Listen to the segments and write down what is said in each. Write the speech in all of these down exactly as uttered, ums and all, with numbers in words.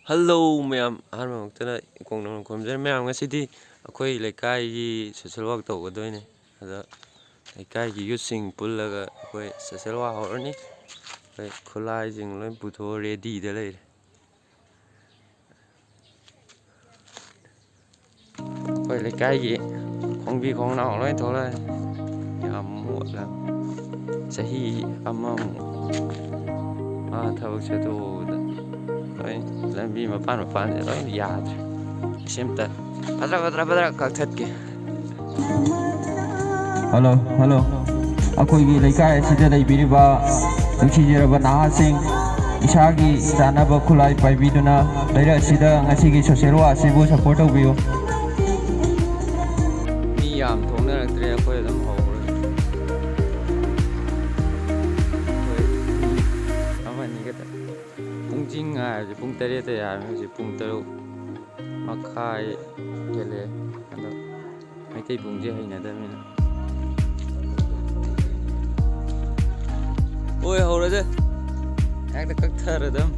Hello ꯃꯌꯥꯝ, ꯑꯍꯥꯟꯕꯃꯛꯇꯗ ꯏꯀꯣꯡ ꯅꯧꯅ ꯈꯨꯔꯨꯝꯖꯔꯤ꯫ ꯃꯌꯥꯝ, ꯉꯁꯤꯗꯤ ꯑꯩꯈꯣꯏ ꯂꯩꯀꯥꯏꯒꯤ social work ꯇꯧꯒꯗꯣꯏꯅꯦ꯫ ꯑꯗ ꯂꯩꯀꯥꯏꯒꯤ youthꯁꯤꯡ ꯄꯨꯜꯂꯒ ꯑꯩꯈꯣꯏ social work ꯍꯧꯔꯅꯤ꯫ ꯑꯩꯈꯣꯏ ꯈꯨꯠꯂꯥꯏꯁꯤꯡ ꯂꯣꯏ ꯄꯨꯊꯣꯛꯑ readyꯗ ꯂꯩꯔꯦ꯫ ꯑꯩꯈꯣꯏ ꯂꯩꯀꯥꯏꯒꯤ ꯈꯣꯡꯕꯤ ꯈꯣꯡꯅꯥꯎ ꯂꯣꯏ ꯊꯣꯛꯂꯛꯑꯦ꯫ ꯌꯥꯝ ꯃꯣꯠꯂꯦ꯫ ꯆꯍꯤ ꯑꯃꯃꯨꯛ ꯃꯥ ꯊꯕꯛ ꯆꯠꯊꯣꯛꯎꯕꯗ ꯂꯣꯏ ꯂꯝꯕꯤ ꯃꯄꯥꯟ ꯃꯄꯥꯟꯁꯦ ꯂꯣꯏ ꯌꯥꯗ꯭ꯔꯦ꯫ ꯁꯤ ꯑꯝꯇ ꯐꯗ꯭ꯔ ꯐꯗ꯭ꯔ ꯐꯗ꯭ꯔ ꯀꯛꯊꯠꯀꯦ꯫ Hello, hello. ꯑꯩꯈꯣꯏꯒꯤ ꯂꯩꯀꯥꯏ ꯑꯁꯤꯗ ꯂꯩꯕꯤꯔꯤꯕ ꯅꯨꯡꯁꯤꯖꯔꯕ ꯅꯍꯥꯁꯤꯡ, ꯏꯁꯥꯒꯤ ꯆꯥꯅꯕ ꯈꯨꯠꯂꯥꯏ ꯄꯥꯏꯕꯤꯗꯨꯅ ꯂꯩꯔꯛ ꯑꯁꯤꯗ ꯉꯁꯤꯒꯤ social work ꯑꯁꯤꯕꯨ support ꯇꯧꯕꯤꯌꯨ꯫ ꯃꯤ ꯌꯥꯝ ꯊꯣꯛꯅꯔꯛꯇ꯭ꯔꯦ, ꯑꯩꯈꯣꯏ ꯑꯗꯨꯝ ꯍꯧꯔꯦ꯫ ꯑꯩꯈꯣꯏ ꯑꯃꯅꯤ ꯈꯛꯇ꯫ ꯄꯨꯡ ꯆꯤꯡ ꯍꯥꯏꯕꯁꯦ ꯄꯨꯡ ꯇꯔꯦꯠꯇ ꯌꯥꯔꯝꯃꯦ, ꯍꯧꯖꯤꯛ ꯄꯨꯡ ꯇꯔꯨꯛ ꯃꯈꯥꯏ ꯍꯦꯜꯂꯛꯑꯦ꯫ ꯑꯗꯣ ꯃꯩꯇꯩ ꯄꯨꯡꯁꯦ ꯍꯩꯅꯗꯕꯅꯤꯅ꯫ ꯍꯣꯏ, ꯍꯧꯔꯁꯦ꯫ ꯍꯦꯛꯇ ꯀꯛꯊꯔꯗꯝ꯫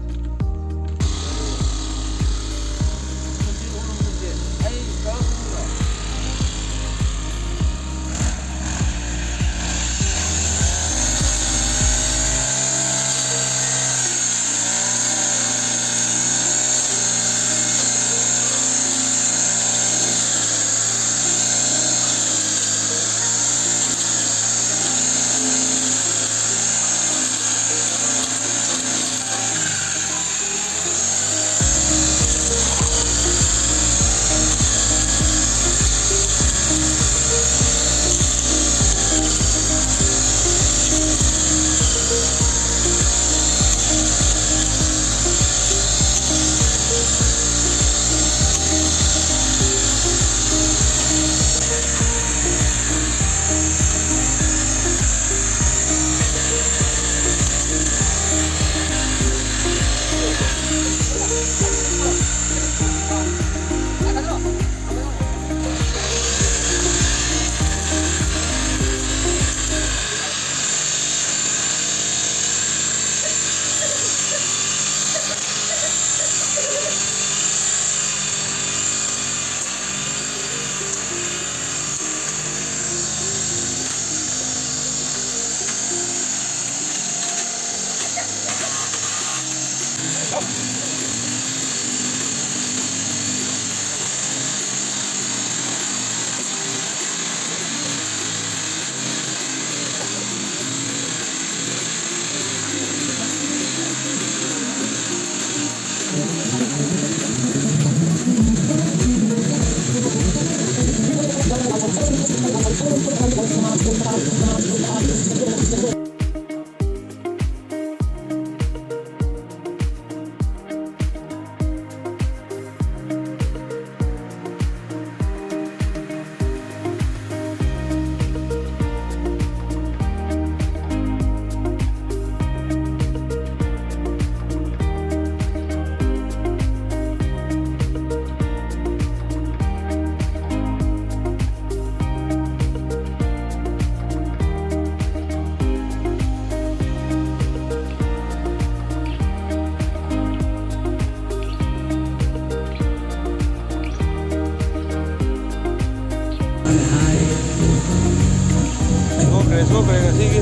ꯁꯣꯛꯈ꯭ꯔꯦ, ꯁꯣꯛꯈ꯭ꯔꯦ ꯉꯁꯤꯒꯤ꯫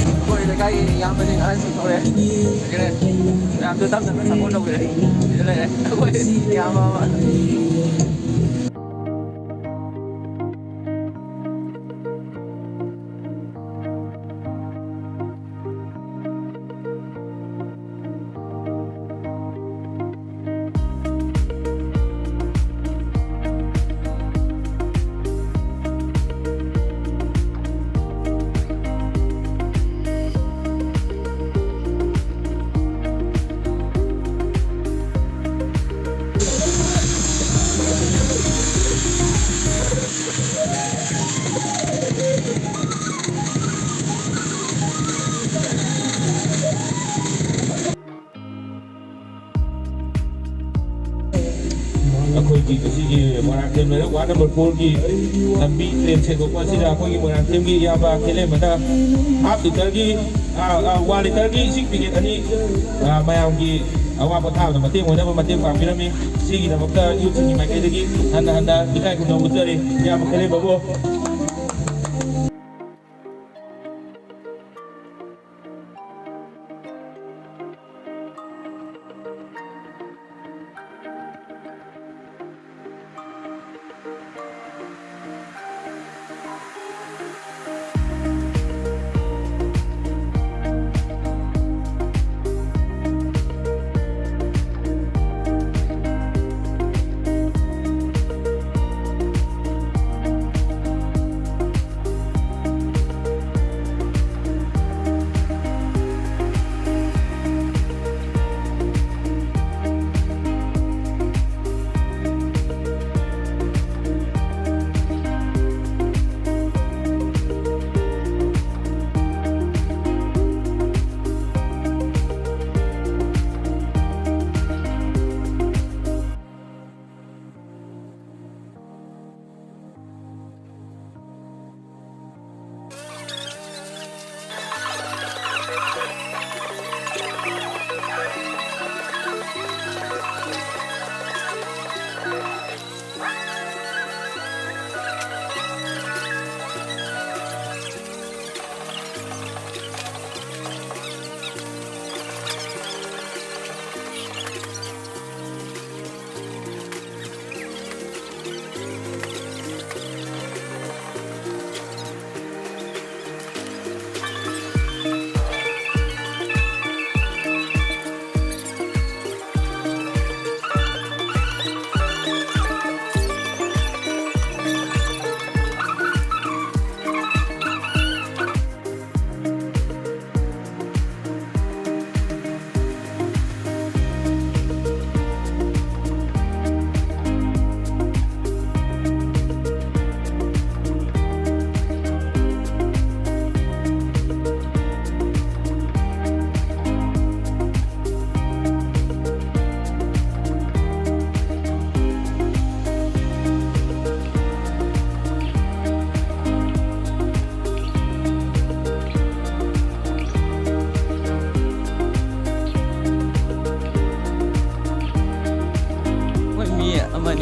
ꯑꯩꯈꯣꯏ ꯂꯩꯀꯥꯏꯒꯤ ꯏꯌꯥꯝꯕꯁꯤꯡ ꯑꯍꯟꯁꯤꯡ ꯊꯣꯛꯂꯛꯑꯦ꯫ ꯃꯌꯥꯝꯁꯨ ꯇꯞ ꯇꯞꯅ ꯁꯞꯄꯣꯔꯠ ꯇꯧꯕꯤꯔꯛꯏ꯫ ꯁꯤꯗ ꯂꯩꯔꯦ ꯑꯩꯈꯣꯏ ꯏꯌꯥꯝꯕ ꯑꯃ꯫ ꯑꯩꯈꯣꯏꯒꯤ ꯉꯁꯤꯒꯤ ꯃꯣꯏꯔꯥꯡꯊꯦꯝ ꯂꯩꯔꯛ ꯋꯥꯔꯗ ꯅꯝꯕꯔ ꯐꯣꯔꯒꯤ ꯂꯝꯕꯤ ꯗ꯭ꯔꯦꯟ ꯁꯦꯡꯗꯣꯛꯄ ꯑꯁꯤꯗ ꯑꯩꯈꯣꯏꯒꯤ ꯃꯣꯏꯔꯥꯡꯊꯦꯝꯒꯤ ꯏꯌꯥꯝꯕ ꯈꯦꯂꯦꯝꯕꯅ ꯍꯥꯐ ꯂꯤꯇꯔꯒꯤ, ꯑ, ꯑ, ꯋꯥꯟ ꯂꯤꯇꯔꯒꯤ ꯏꯁꯤꯡ ꯄꯤꯀꯦꯠ ꯑꯅꯤ, ꯑ, ꯃꯌꯥꯝꯒꯤ ꯑꯋꯥ ꯄꯣꯊꯥꯕꯗ ꯃꯇꯦꯡ ꯑꯣꯏꯅꯕ ꯃꯇꯦꯡ ꯄꯥꯡꯕꯤꯔꯝꯃꯤ꯫ ꯁꯤꯒꯤꯗꯃꯛꯇ ꯌꯨꯠꯁꯤꯡꯒꯤ ꯃꯥꯏꯀꯩꯗꯒꯤ ꯍꯟꯅ ꯍꯟꯅ ꯏꯀꯥꯏ ꯈꯨꯝꯅꯕ ꯎꯠꯆꯔꯤ ꯏꯌꯥꯝꯕ ꯈꯦꯂꯦꯝꯕꯕꯨ꯫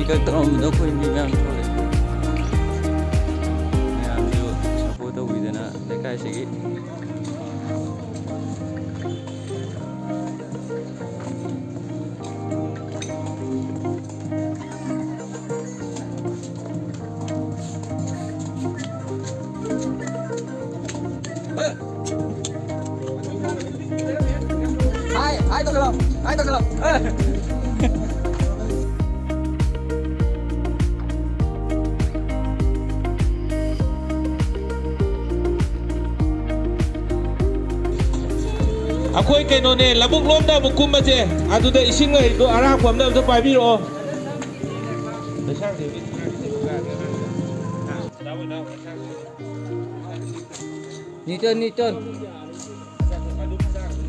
ꯀꯩꯅꯣ ꯇꯧꯔꯝꯕꯗꯣ ꯑꯩꯈꯣꯏ ꯃꯤ ꯃꯌꯥꯝ ꯊꯣꯛꯂꯛꯑꯦ꯫ ꯃꯌꯥꯝꯁꯨ ꯁꯞꯄꯣꯔꯠ ꯇꯧꯕꯤꯗꯅ ꯂꯩꯀꯥꯏꯁꯤꯒꯤ꯫ ꯍꯥꯏ, ꯍꯥꯏ ꯇꯧꯁꯜꯂꯣ, ꯍꯥꯏ ꯇꯧꯁꯜꯂꯣ꯫ ꯑꯩꯈꯣꯏ ꯀꯩꯅꯣꯅꯦ, ꯂꯧꯕꯨꯛ ꯂꯣꯝꯗ ꯑꯃꯨꯛ ꯀꯨꯝꯃꯁꯦ꯫ ꯑꯗꯨꯗ ꯏꯁꯤꯡ ꯂꯩꯗꯣ ꯑꯔꯥꯛꯄ ꯑꯝꯗ ꯑꯝꯇ ꯄꯥꯏꯕꯤꯔꯛꯑꯣ꯫ ꯅꯤꯇꯣꯟ, ꯅꯤꯇꯣꯟ꯫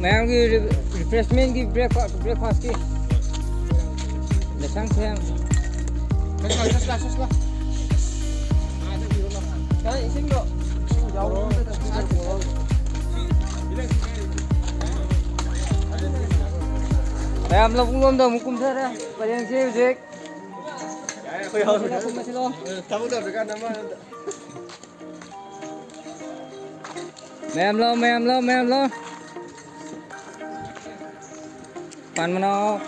ꯃꯌꯥꯝꯒꯤ ꯔꯤ-, ꯔꯤꯐ꯭ꯔꯦꯁꯃꯦꯟꯒꯤ ꯕ꯭ꯔꯦꯛꯐꯥꯁ, ꯕ꯭ꯔꯦꯛꯐꯥꯁꯀꯤ ꯂꯩꯁꯥꯡ ꯊꯦꯝ꯫ ꯆꯠꯁꯤꯂꯥ, ꯆꯠꯁꯤꯂꯥ, ꯆꯠꯁꯤꯂꯥ꯫ ꯀꯥꯏ ꯏꯁꯤꯡꯗꯣ? ꯏꯁꯤꯡ ꯌꯥꯎꯔꯣ꯫ ꯃꯌꯥꯝ ꯂꯧꯕꯨꯛ ꯂꯣꯝꯗ ꯑꯃꯨꯛ ꯀꯨꯝꯊꯔꯦ꯫ ꯄꯔꯦꯡꯁꯦ ꯍꯧꯖꯤꯛ꯫ ꯀꯨꯝꯃꯁꯤꯂꯥꯎ, ꯀꯨꯝꯃꯁꯤꯂꯥꯎ꯫ ꯃꯌꯥꯝ ꯂꯥꯎ, ꯃꯌꯥꯝ ꯂꯥꯎ, ꯃꯌꯥꯝ ꯂꯥꯎ꯫ ꯄꯥꯟ ꯃꯅꯥꯎ꯫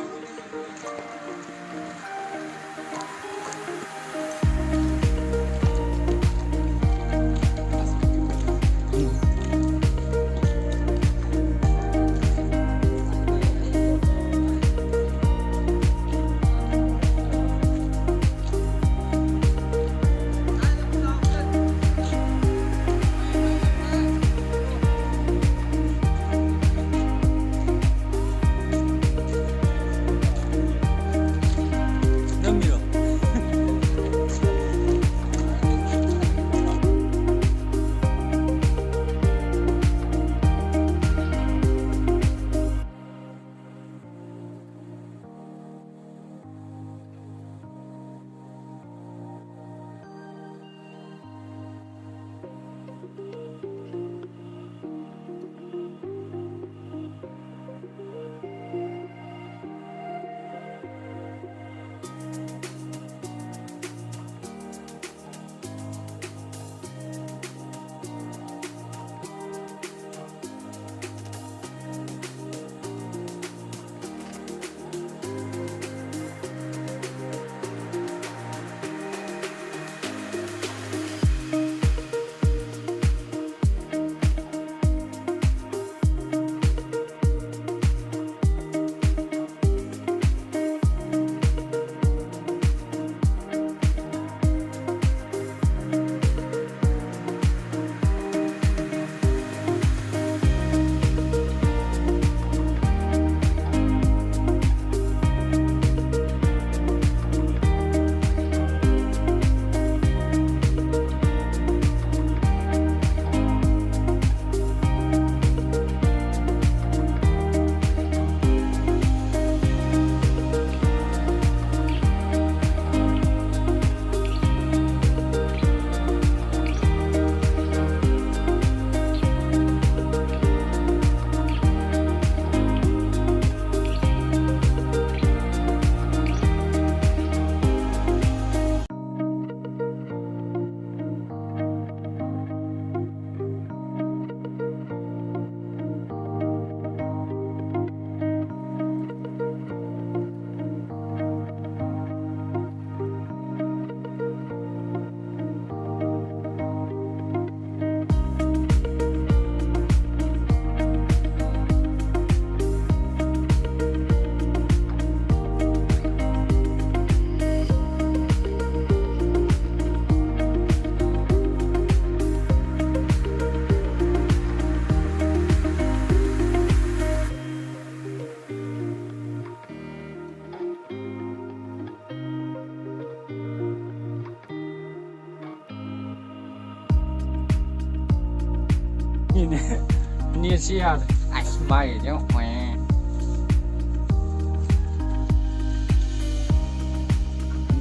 ꯅꯦꯠꯁꯤ ꯌꯥꯗ꯭ꯔꯦ꯫ ꯑꯁ, ꯃꯥꯒꯤꯗꯤ ꯌꯦꯡꯉꯣ꯫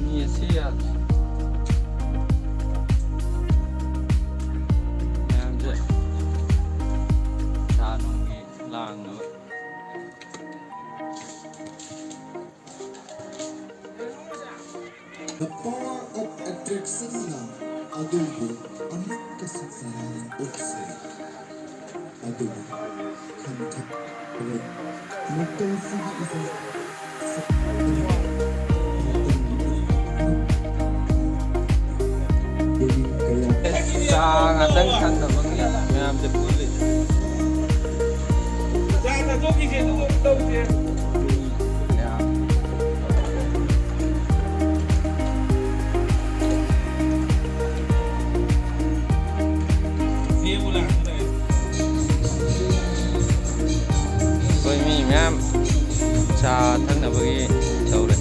ꯅꯦꯠꯁꯤ ꯌꯥꯗ꯭ꯔꯦ꯫ ꯃꯌꯥꯝꯁꯦ ꯆꯥ ꯅꯨꯡꯒꯤ ꯂꯥꯡꯅꯕ꯫ The power of attraction ꯅ ꯑꯗꯨꯕꯨ ꯑꯃꯨꯛꯀꯁꯨ ꯃꯔꯥꯏ ꯑꯣꯛꯆꯩ꯫ ꯑꯗꯨꯕꯨ ꯈꯟꯊꯔꯣꯏ꯫ ꯃꯇꯝꯁꯤꯒꯤ ꯏꯆꯠ ꯆꯥ ꯉꯥꯛꯇꯪ ꯊꯛꯅꯕꯒꯤ ꯃꯌꯥꯝꯁꯦ ꯄꯨꯜꯂꯤ꯫ ꯆꯥ ꯆꯥꯊꯣꯛꯈꯤꯁꯦ, ꯑꯗꯨꯒ ꯇꯧꯁꯦ꯫ ꯑꯩꯈꯣꯏ ꯃꯤ ꯃꯌꯥꯝ ꯆꯥ ꯊꯛꯅꯕꯒꯤ ꯇꯧꯔꯦ꯫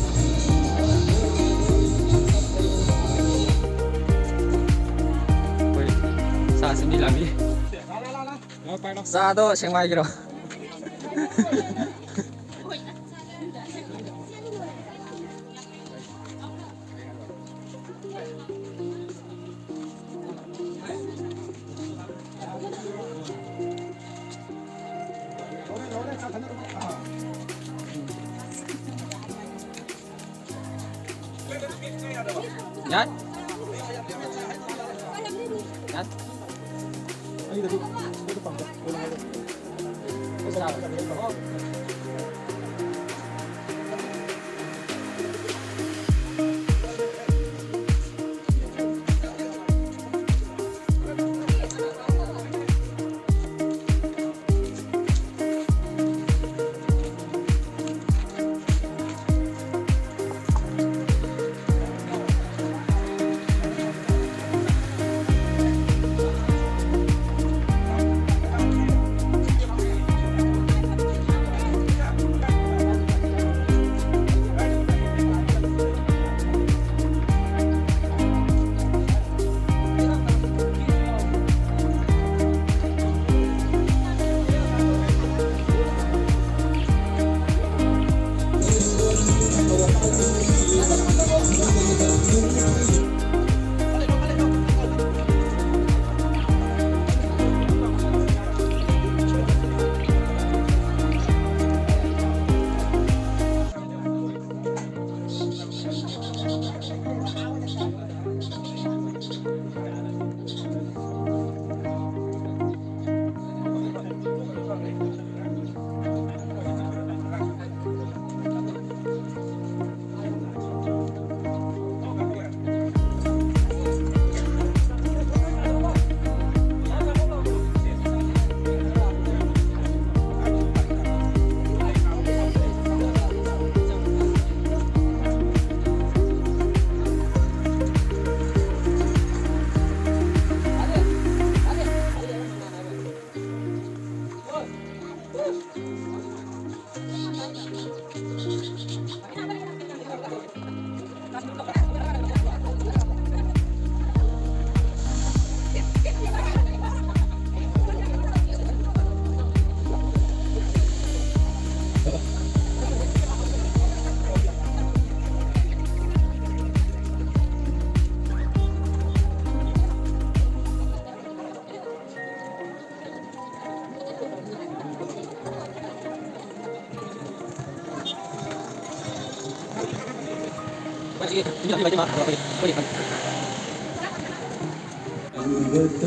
ꯑꯩꯈꯣꯏ ꯆꯥ ꯁꯤꯟꯕꯤ ꯂꯥꯡꯕꯤ꯫ ꯆꯥꯗꯣ ꯁꯦꯡꯃꯥꯏꯒꯤꯔꯣ? ꯌꯥꯏ꯫ ꯌꯥꯏ꯫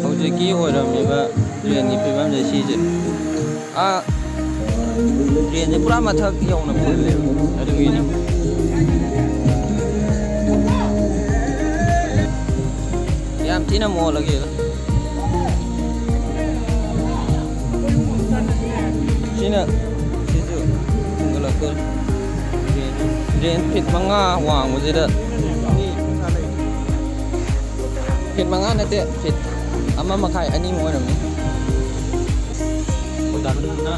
ꯍꯧꯖꯤꯛꯀꯤ ꯑꯣꯏꯔꯝꯃꯤꯕ ꯇ꯭ꯔꯦꯟꯒꯤ ꯐꯤꯕꯝꯁꯦ ꯁꯤꯁꯦ꯫ ꯑꯥ, ꯇ꯭ꯔꯦꯟꯁꯦ ꯄꯨꯔꯥ ꯃꯊꯛ ꯌꯧꯅ ꯐꯨꯜꯂꯦꯕ꯫ ꯑꯗꯨꯒꯤꯅꯤ꯫ ꯌꯥꯝ ꯊꯤꯅ ꯃꯣꯜꯂꯒꯦꯗ꯫ ꯁꯤꯅ ꯁꯤꯁꯨ ꯊꯨꯡꯒꯠꯂꯛꯇꯣꯔꯦ꯫ ꯗ꯭ꯔꯦꯟ, ꯗ꯭ꯔꯦꯟ ꯐꯤꯠ ꯃꯉꯥ ꯋꯥꯡꯕꯁꯤꯗ꯫ ꯐꯤꯠ ꯃꯉꯥ ꯅꯠꯇꯦ, ꯐꯤꯠ ꯑꯃ ꯃꯈꯥꯏ, ꯑꯅꯤꯃꯨꯛ ꯑꯣꯏꯔꯝꯅꯤ꯫ ꯊꯧꯗꯥꯡꯗꯨꯅ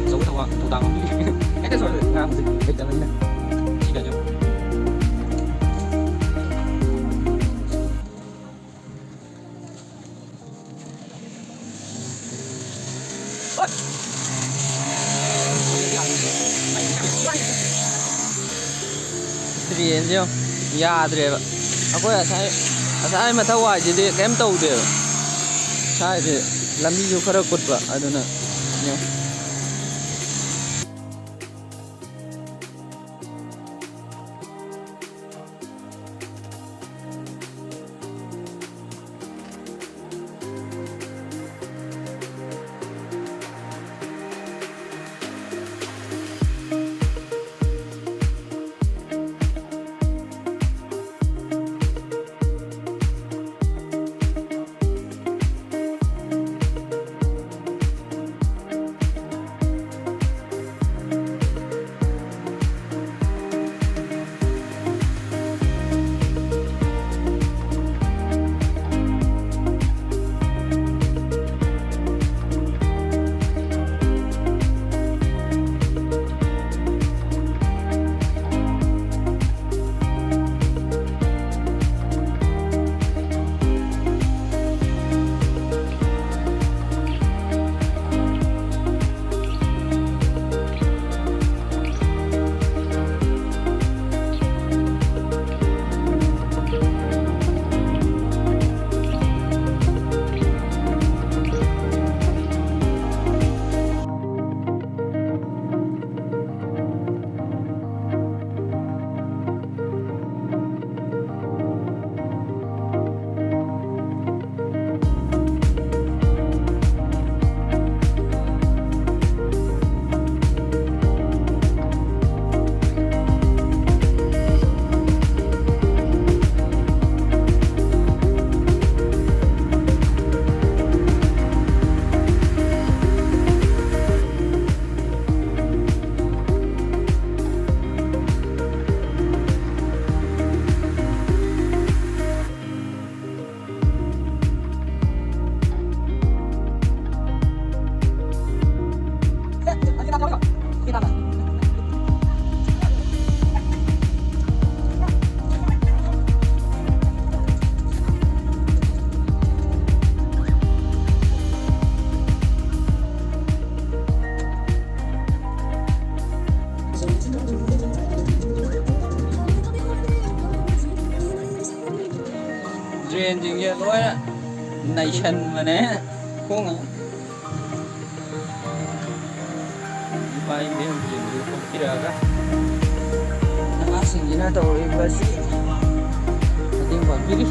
ꯑꯆꯧꯕ ꯊꯧꯕꯥꯛ, ꯊꯧꯗꯥꯡ ꯑꯃ ꯄꯤ꯫ ꯍꯦꯛꯇ ꯁꯣꯏꯔꯣꯏ, ꯉꯔꯥꯡ ꯍꯧꯖꯤꯛ ꯍꯦꯛꯇ ꯂꯩꯅ꯫ ꯁꯤꯗꯁꯨ꯫ ꯇ꯭ꯔꯦꯟꯁꯦ ꯌꯦꯡꯉꯣ, ꯌꯥꯗ꯭ꯔꯦꯕ꯫ ꯑꯩꯈꯣꯏ ꯉꯁꯥꯏ, ꯉꯁꯥꯏ ꯃꯊꯛ ꯋꯥꯏꯁꯤꯗꯤ ꯀꯔꯤꯝ ꯇꯧꯗꯦꯕ꯫ ꯁ꯭ꯋꯥꯏꯁꯦ ꯂꯝꯕꯤꯁꯨ ꯈꯔ ꯀꯨꯠꯄ, ꯑꯗꯨꯅ ꯌꯦꯡꯉꯣ꯫ ꯇ꯭ꯔꯦꯟꯁꯤꯡꯁꯦ ꯂꯣꯏꯅ ꯅꯩꯁꯟꯕꯅꯦ꯫ ꯈꯣꯡꯅ ꯏꯄꯥ ꯏꯕꯦꯟꯁꯤꯡꯁꯨ ꯄꯤꯔꯛꯑꯒ ꯅꯍꯥꯁꯤꯡꯁꯤꯅ ꯇꯧꯔꯤꯕꯁꯤ ꯃꯇꯦꯡ ꯄꯥꯡꯕꯤꯔꯤ꯫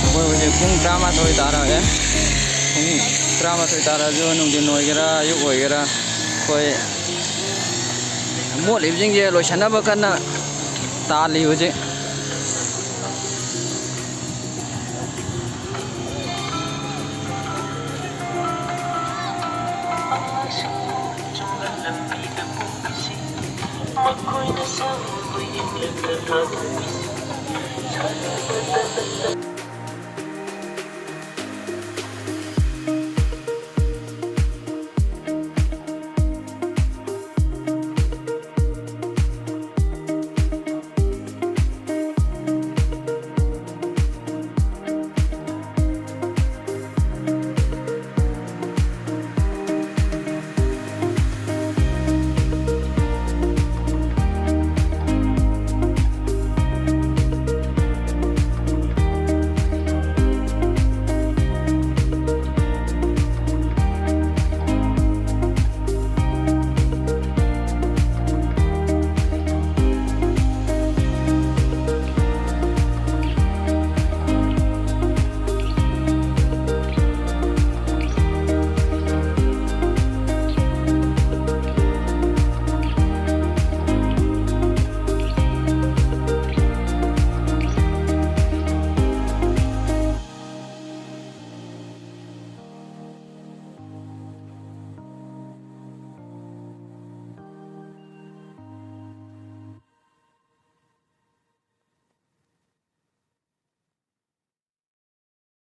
ꯑꯩꯈꯣꯏ ꯍꯧꯖꯤꯛ ꯄꯨꯡ ꯇꯔꯥꯃꯥꯊꯣꯏ ꯇꯥꯔꯛꯑꯦ꯫ ꯄꯨꯡ ꯇꯔꯥꯃꯥꯊꯣꯏ ꯇꯥꯔꯛꯑꯁꯨ, ꯅꯨꯡꯊꯤꯟ ꯑꯣꯏꯒꯦꯔꯥ, ꯑꯌꯨꯛ ꯑꯣꯏꯒꯦꯔꯥ, ꯑꯩꯈꯣꯏ ꯃꯣꯠꯂꯤꯕꯁꯤꯡꯁꯦ ꯂꯣꯏꯁꯟꯅꯕ ꯀꯟꯅ ꯇꯥꯜꯂꯤ ꯍꯧꯖꯤꯛ꯫